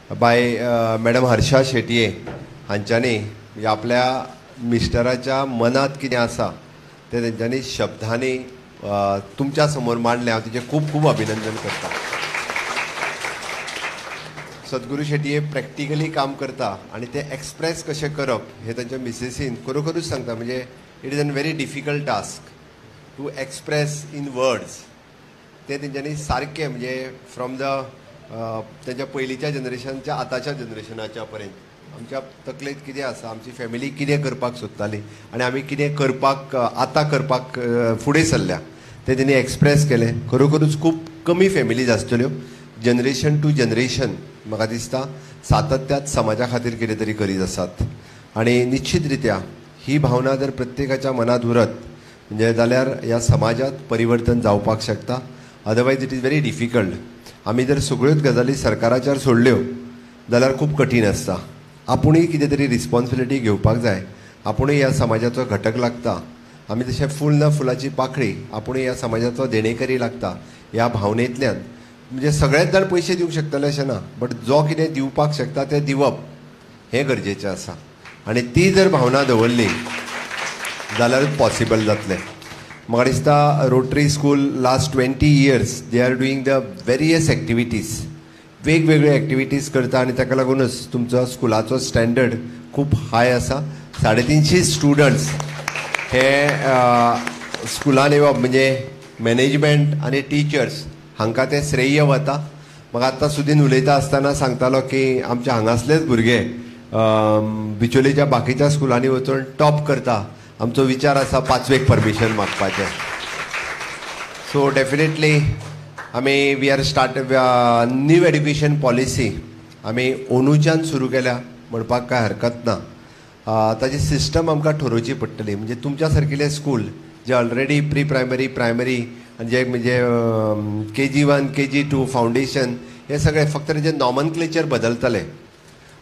बाय madam Harsha Shetye हांच्यांनी म्हणजे आपल्या मिस्टराच्या मनांत कितें आसा तें तेंच्यांनी शब्दांनी तुमच्या समोर मांडलें. हांव तिचें खूब खूब अभिनंदन करता. सद्गुरू शेटये प्रॅक्टिकली काम करता आनी तें एक्सप्रेस कशें करप हें तांच्या मिसेसीन खरोखरूच सांगता. म्हणजे it is an very difficult task to express in words. तें तेंच्यांनी सारकें म्हणजे फ्रॉम the तेंच्या पयलींच्या जनरेशनच्या आतांच्या जनरेशनाच्या पर्यंत आमच्या तकलेंत कितें आसा, आमची फॅमिली कितें करपाक सोदताली आनी आमी कितें करपाक आतां करपाक फुडें सरल्या तें तेणी एक्सप्रेस केलें. खरोखरूच खूब कमी फॅमिलीज आसतल्यो जनरेशन टू जनरेशन म्हाका दिसता सातत्यात समाजा खातीर कितें तरी करीत आसात. आनी निश्चित रित्या ही भावना जर प्रत्येकाच्या मनांत उरत म्हणजे जाल्यार ह्या समाजांत परिवर्तन जावपाक शकता. Otherwise it is very difficult. आमी जर सगळ्योच गजाली सरकाराचेर सोडल्यो जाल्यार खूब कठीण आसता. आपुणूय कितें तरी रिस्पॉन्सिबिलिटी घेवपाक जाय. आपुणूय ह्या समाजाचो घटक लागता. आमी जशें फूल ना फुलाची पाकळी, आपुणूय ह्या समाजाचो देणेकरी लागता. ह्या भावनेंतल्यान म्हणजे सगळेच जाण पयशे दिवंक शकतले अशें ना, बट जो कितें दिवपाक शकता तें दिवप हें गरजेचें आसा. आनी ती जर भावना दवरली जाल्यारूच पॉसिबल जातलें. म्हाका दिसता Rotary school last 20 years they are doing the various activities, वेगवेगळ्यो एक्टिविटीज करता आनी ताका लागूनच तुमचो स्कुलाचो स्टँडर्ड खूब हाय आसा. 350 स्टुडंट्स हे स्कुलान येवप म्हणजे मॅनेजमेंट आनी टिचर्स हांकां तें श्रेय वता. म्हाका आत्तां सुदीन उलयता आसतना सांगतालो की आमच्या हांगासलेच भुरगे बिचोलेच्या बाकीच्या स्कुलांनी वचून टॉप करता. आमचो विचार आसा 5वेक परमिशन मागपाचें. सो डेफिनेटली आमी we are start new education policy आमी अंदूच्यान सुरू केल्या म्हणपाक कांय हरकत ना. ताजी सिस्टम आमकां ठरोवची पडटली. म्हणजे तुमच्या सारकिले स्कूल जे ऑलरेडी प्री प्रायमरी, प्रायमरी आनी जे म्हणजे KG 1, KG 2, foundation हे सगळे फक्त तेजें नॉमनक्लेचर बदलतलें.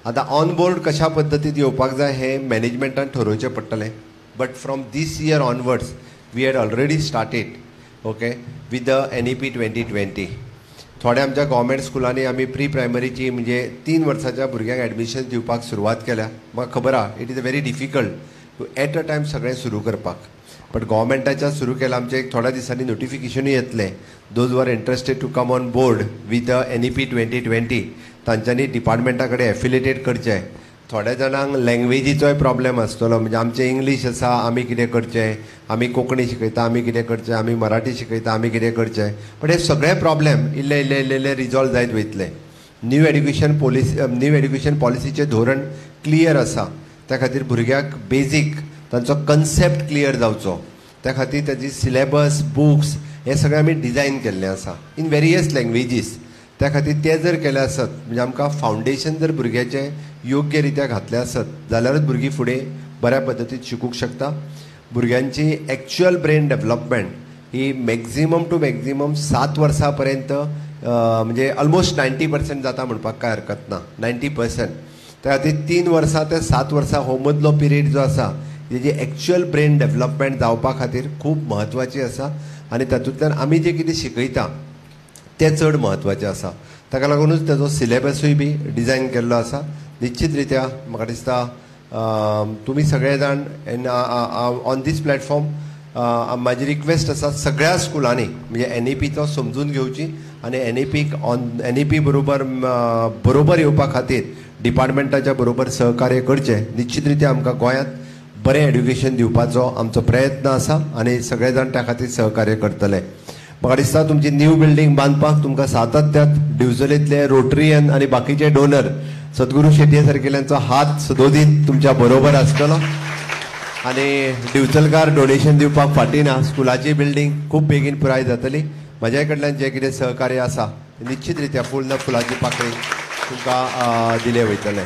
आतां ऑन बोर्ड कशा पद्दतीन येवपाक जाय हें मॅनेजमेंटान ठरोवचें पडटलें. But from this year onwards we had already started okay with the NEP 2020. थोड्या आमच्या गव्हर्मेंट स्कुलांनी आमी प्री प्रायमरीची म्हणजे 3 वर्साच्या भुरग्यांक एडमिशन दिवपाक सुरवात केल्या. म्हाका खबर आहा it is a very difficult to at a time सगळें सुरू करपाक, बट गव्हर्मेंटाच्या सुरू केलां. आमचें एक थोड्या दिसांनी नोटिफिकेशनूय येतलें. Those who are interested to come on board with the NEP 2020 तांच्यांनी डिपार्टमेंटा कडेन एफिलिएटेड करचें. थोड्या जाणांक लँग्वेजीचोय प्रॉब्लेम आसतलो. म्हणजे आमचें इंग्लीश आसा आमी कितें करचें, आमी कोंकणी शिकयता आमी कितें करचें, आमी मराठी शिकयता आमी कितें करचें. बट हे सगळे प्रॉब्लेम इल्ले इल्ले इल्ले इल्ले रिजॉल्व जायत वयतले. New education policy, new education पॉलिसीचें धोरण क्लियर आसा. त्या खातीर भुरग्याक बेजीक तांचो कन्सेप्ट क्लियर जावचो त्या खातीर ताजी सिलेबस, बुक्स हे सगळें आमी डिजायन केल्लें आसा इन वेरियस लँग्वेजीस. त्या खातीर तें जर केलें आसत म्हणजे आमकां फावंडेशन जर भुरग्याचें योग्य रित्या घातलें आसत जाल्यारूच भुरगीं फुडें बऱ्या पद्दतीन शिकूंक शकता. भुरग्यांची एक्च्युअल ब्रेन डेवलपमेंट ही मॅक्झिमम टू मॅक्झिमम 7 वर्सां पर्यंत म्हणजे ऑलमोस्ट 90% जाता म्हणपाक कांय हरकत ना, 90%. त्या खातीर 3 वर्सां ते 7 वर्सां हो मदलो पिरियड जो आसा तेजी एक्च्युअल ब्रेन डेवलपमेंट जावपा खातीर खूब म्हत्वाची आसा आनी तातूंतल्यान आमी जें कितें शिकयता तें चड म्हत्वाचें आसा. ताका लागूनच ताजो सिलेबसूय बी डिजायन केल्लो आसा. निश्चित रित्या म्हाका दिसता तुमी सगळे जाण ऑन these platform म्हाजी रिक्वेस्ट आसा सगळ्या स्कुलांनी म्हणजे एनईपीचो समजून घेवची आनी एनईपीक ऑन एनईपी बरोबर बरोबर येवपा खातीर डिपार्टमेंटाच्या बरोबर सहकार्य करचें. निश्चित रित्या आमकां गोंयांत बरें एड्युकेशन दिवपाचो आमचो प्रयत्न आसा आनी सगळे जाण त्या खातीर सहकार्य करतले. म्हाका दिसता तुमची न्यू बिल्डींग बांदपाक तुमकां सातत्यात दिवचलेंतले रोटरियन आनी बाकीचे डोनर सद्गुरू शेटये सारकेल्यांचो हात सदोदीत तुमच्या बरोबर आसतलो आनी दिवचलकार डोनेशन दिवपाक फाटीं ना. स्कुलाची बिल्डींग खूब बेगीन पुराय जातली. म्हज्या कडल्यान जें कितें सहकार्य आसा निश्चित रित्या फूल ना फुलाची पाकळी तुमकां दिलें वयतलें.